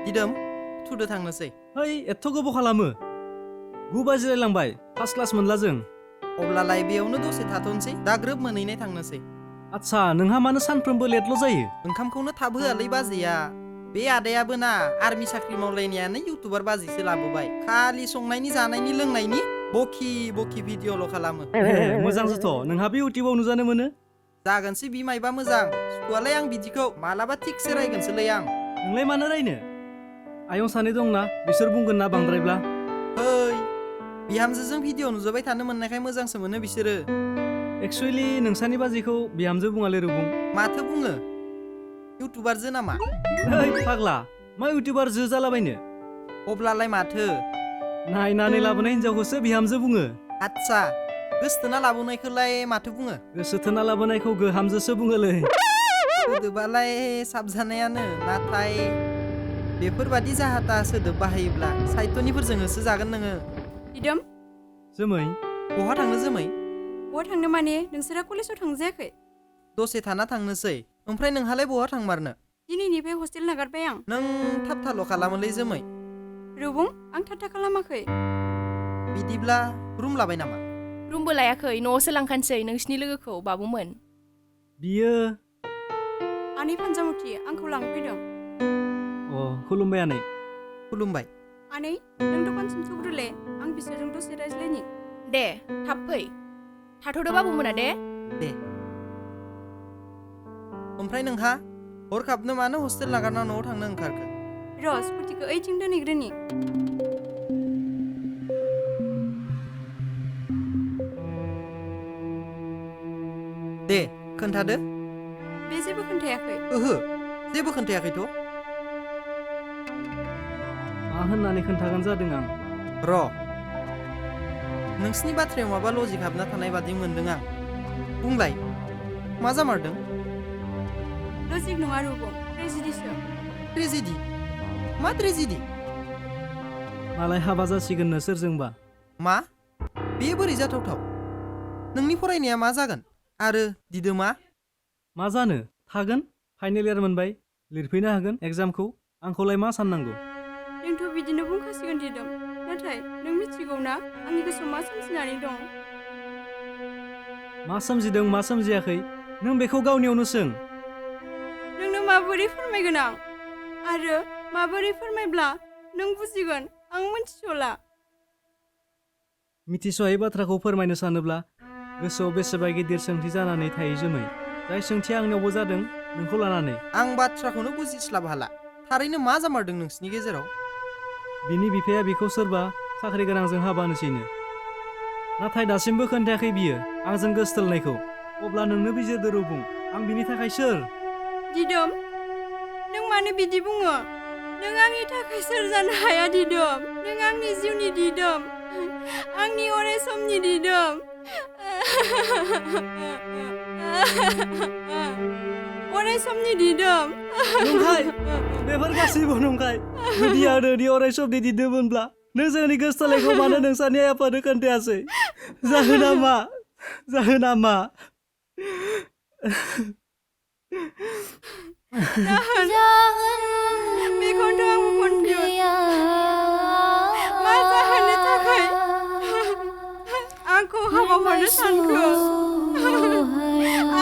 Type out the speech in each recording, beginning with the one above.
दिदोम थुदो थांनोसै है एथ' गोबाव खालामो 9 बाजि रायलांबाय फार्स्ट क्लास मोनला जों अब्लालाय बेयावनो दसे थाथ'नोसै दा ग्रोब मोनहैनाय थांनोसै आच्छा नोंहा मानो सानफ्रोमबो लेटल' जायो ओंखामखौनो थाब होआलै बाजैया बे आदायाबो ना आर्मि साख्रि मावलायनायानो इउटुबार बाजैसो लाबोबाय खालि संनायनि जानायनि लोंनायनि बखि भिडिअ'ल' खालामो मोजां जथ' नोंहाबो इउटुबाव नुजानो मोनो जागोनसै बि मायबा मोजां सुखुआलाय आं बिदिखौ मालाबा थिगसे रायगोनसोलै आं नोंलाय मानो रायनो आयं सानै दंना बिसोर बुंगोन ना बांद्रायब्ला है बिहामजोजों भिडिअ नुजाबाय थानो मोननायखाय मोजांसो मोनो बिसोरो एक्सुवेलि नोंसानि बाजैखौ बिहामजो बुङालै रुबुं माथो बुङो इउटुबारजो नामा ओइ फाग्ला मा इउटुबार जो जालाबायनो अब्लालाय माथो नायनानै लाबोनाय हिनजावखौसो बिहामजो बुङो आच्छा गोसथोना लाबोनायखौलाय माथो बुङो गोसोथोना लाबोनायखौ गोहामजोसो बुङोलै सोदोबालाय साबजानायानो नाथाय बेफोरबादि जाहाता सोदोब बाहायोब्ला साहित्यनिफोरजों होसो जागोन नोङो दिदोम जोमै बहा थांनो जोमै बहा थांनो माने नोंसोरा कलेजाव थांजायाखै दसे थाना थांनोसै ओमफ्राय नोंहालाय बहा थांमारनो दिनैनिफ्राय हस्टेल नागारबाय आं नों थाब खालामोलै जोमै रुबुं आं थाथा खालामाखै बिदिब्ला रुम लाबाय नामा रुमबो लायाखै न'आवसो लांखानोसै नोंसिनि लोगोखौ बाबुमोन बियो आनै फानजामुथि आंखौ लांफैदों खुलुमबाय आनै खुलुमबाय आनै नों दखानसिम थुब्रुले आं बिसोरजों दसे रायज्लायनि दे थाब फै थाथ'दो बाबुमोना दे ओमफ्राय नोंहा हरखाबनो मानो हस्टेल नागारना न'आव थांनो ओंखारखो र' स्कुटिखौ ओइथिं दोनहैग्रोनि दे खोन्थादो बे जेबो खोन्थायाखै ओहो जेबो खोन्थायाखैथ' मा होननानै खोन्थागोन जादों आं र' नोंसिनि बाथ्रायाव माबा लजिक हाबना थानाय बादि मोनदों आं बुंलाय मा जामारदों लजिक नङा रुबुं ट्रेजेडिसो ट्रेजेडि मा ट्रेजेडि मालाय हाबा जासिगोननो सोरजोंबा मा बे बोरै जाथावथाव नोंनि फरायनाया मा जागोन आरो दिदोमा मा जानो थागोन फाइनेल इयार मोनबाय लिरफैनो हागोन एग्जामखौ आंखौलाय मा साननांगौ नोंथ' बिदिनो बुंखासिगोन दिदोम नाथाय नों मिथिगौ ना आंनि गोसोआव मा सोमजिनानै दं मा सोमजिदों मा सोमजियाखै नों बेखौ गावनियावनो सों नोंनो माबोरै फोरमायगोन आं आरो माबोरै फोरमायब्ला नों बुजिगोन आं मिथिस'ला मिथिस'हायै बाथ्राखौ फोरमायनो सानोब्ला गोसोआव बेसेबा गिदिर सोंथि जानानै थायो जोमै जाय सोंथिया आंनियावबो जादों नोंखौ लानानै आं बाथ्राखौनो बुजिस्लाबहाला थारैनो मा जामारदों नोंसिनि गेजेराव बिनि बिफाया बिखौ सोरबा साख्रि गोनांजों हाबा होनोसैनो नाथाय दासिमबो खोन्थायाखै बियो आंजों गोसथोलायनायखौ अब्ला नोंनो बिजिरदो रुबुं आं बिनि थाखाय सोर दिदोम नों मानो बिदि बुङो नों आंनि थाखाय सोर जानो हाया दिदोम नों आंनि जिउनि दिदोम आंनि अराय समनि दिदोम अराय समनि दिदोम नंखाय बेफोर गासैबो नंखाय जुदि आं नोंनि अराय समनि दिदोमोनब्ला नों जोंनि गोसथोलायनायखौ मानो नोंसानि आइ आफानो खोन्थायासै जाहोना मा बेखौथ' आंबो कनफिउज मा जाहोननि थाखाय आंखौ हाबा हरनो सानखो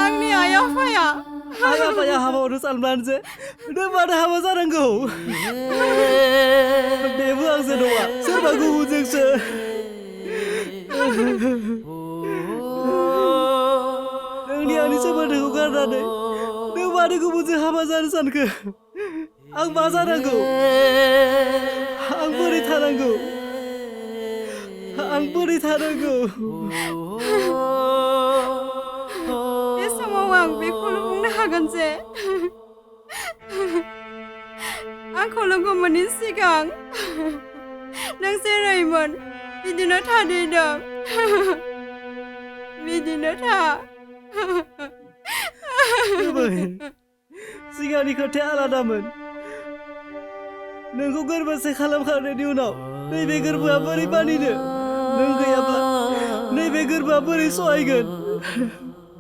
आंनि आइ आफाया हाबा हरनो सानब्लानो जे नों मानो हाबा जानांगौ बेबो आंजो नङा सोरबा गुबुनजोंसो नोंनि आंनि सोमोन्दोखौ गारनानै नों मानो गुबुनजों हाबा जानो सानखो आं मा जानांगौ आं बोरै थानांगौ बे समाव आं बेखौल' बुंनो हागोन जे आंखौ लोगो मोननि सिगां नों जेरैमोन बिदिनो था दिदोम बिदिनो था सिगांनि खोथाया आलादामोन नोंखौ गोरबोसे खालामखांनायनि उनाव नैबे गोरबोआ बोरै मानिनो नों गैयाब्ला नैबे गोरबोआ बोरै सहायगोन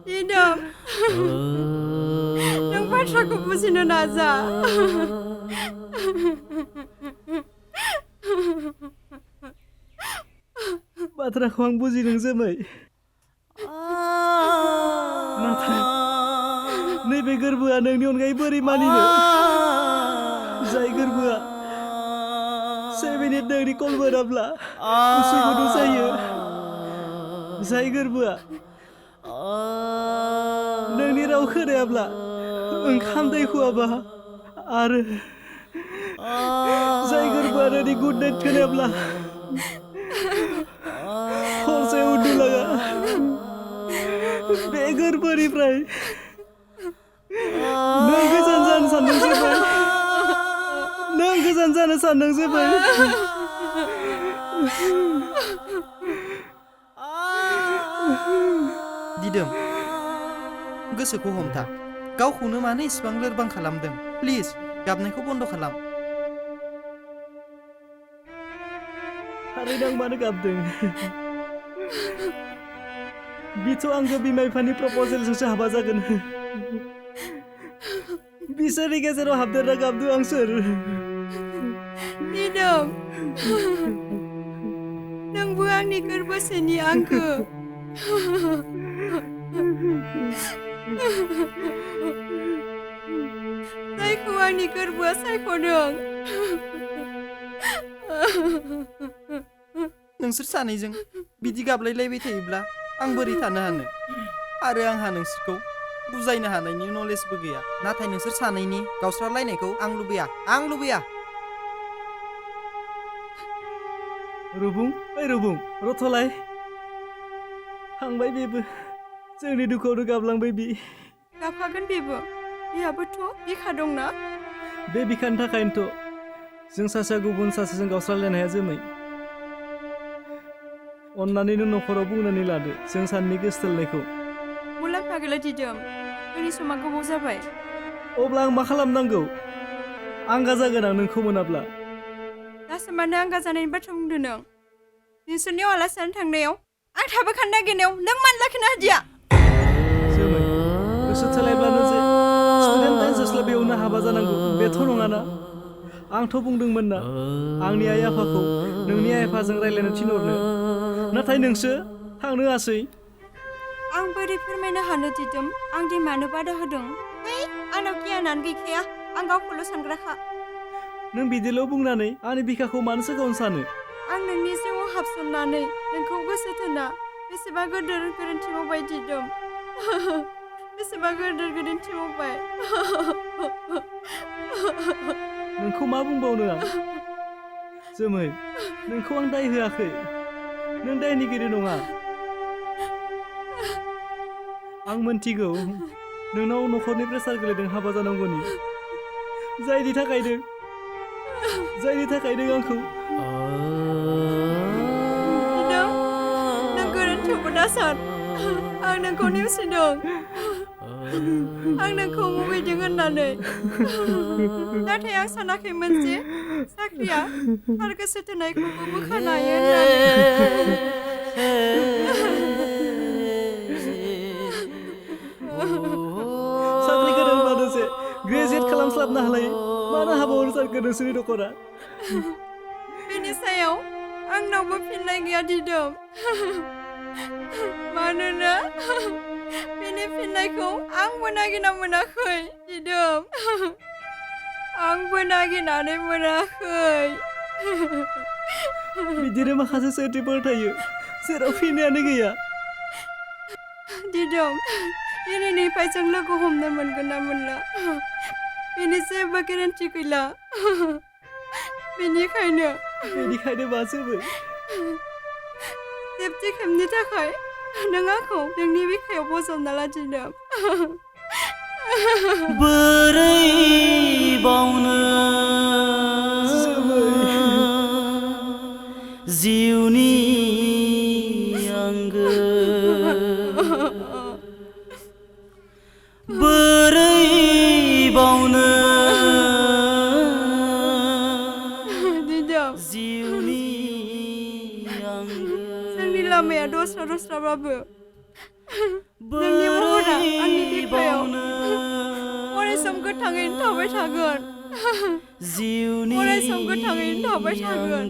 दिदोम नों बाथ्राखौ बुजिनो नाजा बाथ्राखौ आं बुजिदों जोमै नाथाय नैबे गोरबोआ नोंनि अनगायै बोरै मानिनो जाय गोरबोआ 7 मिनिट नोंनि कल मोनाब्ला उसु गुदुं जायो जाय गोरबोआ नोंनि राव खोनायाब्ला ओंखाम दै खुवाबा आरो जाय गोरबोआ नोंनि गुड नाइट खोनायाब्ला हरसे उन्दुलाङा बे गोरबोनिफ्राय नों गोजान जानो सानदों जोमै नों गोजान जानो सानदों जोमै दिदोम गोसोखौ हमथा गावखौनो मानो इसिबां लोरबां खालामदों प्लिज गाबनायखौ बन्द खालाम थारैनो आं मानो गाबदों बिथ' आंगो बिमा बिफानि प्रप'जेलजोंसो हाबा जागोन बिसोरनि गेजेराव हाबदेरना गाबदों आं सोर दिदोम नोंबो आंनि गोरबोसेनि आंगो जायखौ आंनि गोरबोआ सायख'दों नोंसोर सानैजों बिदि गाबलायलायबाय थायोब्ला आं बोरै थानो हानो आरो आंहा नोंसोरखौ बुजायनो हानायनि नलेजबो गैया नाथाय नोंसोर सानैनि गावस्रालायनायखौ आं लुबैया रुबुं रुबुं रथ'लाय थांबाय बेबो जोंनि दुखुआवनो गाबलांबाय बि गाबखागोन बेहाबोथ' बिखा दंना बे बिखानि थाखायनोथ' जों सासेया गुबुन सासेजों गावस्रालायनो हाया जोमै अन्नानै नों न'खराव बुंनानै लादो जों सानैनि गोसोथोलायनायखौ मुलाम्फा गैला दिदोम जोंनि समा गोबाव जाबाय अब्ला आं मा खालामनांगौ आंगा जागोन आं नोंखौ मोनाब्ला दासो मानो आंगा जानायनि बाथ्रा बुंदों नों नोंसोरनियाव आलासि जानो थांनायाव आं थाबोखानो नागिरनायाव नों मानो लाखिनो हादिया जोमै गोसो थोलायब्लानो जे स्टुडेन्ट डान्सार्सला बेयावनो हाबा जानांगौ बेथ' नङाना आंथ' बुंदोंमोन ना आंनि आइ आफाखौ नोंनि आइ आफाजों रायज्लायनो थिनहरनो नाथाय नोंसो थांनो हासै आं बोरै फोरमायनो हानो दिदोम आं दि मानो बादा होदों आंनाव गियानानो गैखाया आं गावखौल' सानग्राखा नों बिदिल' बुंनानै आंनि बिखाखौ मानो सिगाङावनो सानो आं नोंनि जिउआव हाबसननानै नोंखौ गोसो थोना बेसेबा गोदोर गोरोन्थि मावबाय दिदोम बेसेबा गोदोर गोरोन्थि मावबाय नोंखौ मा बुंबावनो आं जोमै नोंखौ आं दाय होआखै नों दायनिगिरि नङा आं मोनथिगौ नोंनाव न'खरनि प्रेसार गोलैदों हाबा जानांगौनि जायनि थाखाय नों आंखौ नों गोरोन्थियावबो दासान आं नोंखौ नेवसिदों आं नोंखौ मुगैदों होननानै नाथाय आं सानाखैमोन जे साख्रिया थार गोसो थोनायखौबो बोखानो हायो होननानै साख्रि गोनांब्लानो जे ग्रेजुवेट खालामस्लाबनो हालायै मानो हाबा हरनो सानखो नोंसोरनि न'खरा बेनि सायाव आंनावबो फिननाय गैया दिदोम मानोना बेनि फिननायखौ आंबो नागिरना मोनाखै दिदोम आंबो नागिरनानै मोनाखै बिदिनो माखासे सोंथिफोर थायो जेराव फिननायानो गैया दिदोम दिनैनिफ्राय जों लोगो हमनो मोनगोन ना मोनला बेनि जेबो गेरेन्टि गैला बेनिखायनो मा जोबै जोबथि खेबनि थाखाय नों आंखौ नोंनि बिखायाव बजबना ला दिदोम बोरै बावनो जिउनि आंगो बोरै बावनो दिदोम जिउनि आंगो जोंनि लामाया दस्राबाबो नोंनि महरा आंनि बिखायाव अरायसम गोथाङैनो थाबाय थागोन अरायसम गोथाङैनो थाबाय थागोन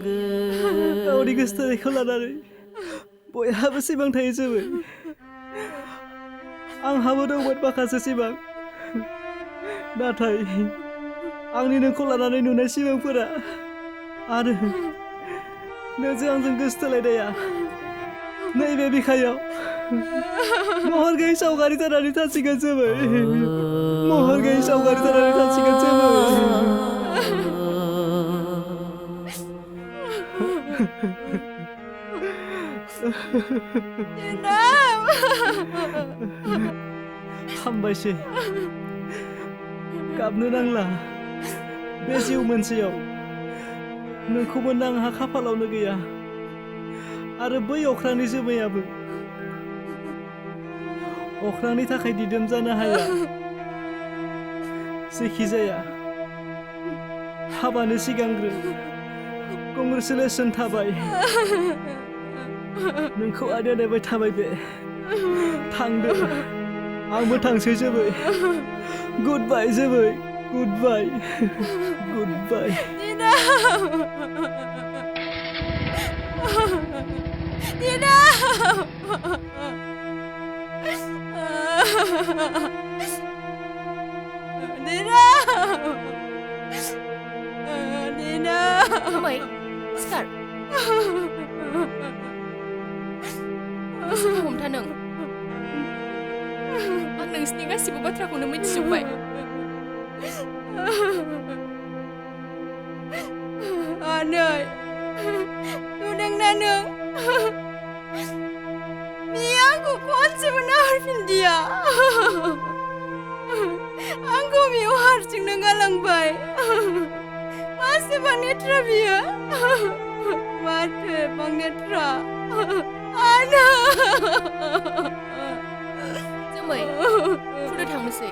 गावनि गोसोथोनायखौ लानानै बयहाबो सिमां थायो जोबै आंहाबो दंमोन माखासे सिमां नाथाय आंनि नोंखौ लानानै नुनाय सिमांफोरा आरो नोंजों आंजों गोसोथोलायनाया नैबे बिखायाव महर गैयै सावगारि जानानै थासिगोन जोबै महर गैयै सावगारि जानानै थासिगोन जोबै हामबायसै गाबनो नांला बे जिउ मोनसेयाव नोंखौ मोननो आंहा खाफालावनो गैया आरो बै अख्रांनि जोमैयाबो अख्रांनि थाखाय दिदोम जानो हाया जेखि जाया हाबानि सिगांग्रो कंग्रेचुलेसन थाबाय नोंखौ आदैया नेबाय थाबाय बे थांदो आंबो थांसै जोबै गुड बाय जोबै गुड बाय गुड बाय May, Scar. Goसोखौ हमथा नों आं नोंसिनि गासिबो बाथ्राखौनो मिथिजोब्बाय आनै नुदोंना नों बियो आंखौ खनसेबो नाहरफिनदिया आंखौ बेयाव हारसिंनो गालांबाय मासेबां नेथ्रा बियो माथो एबां नेथ्रा आनै जोमै फुदो थांनोसै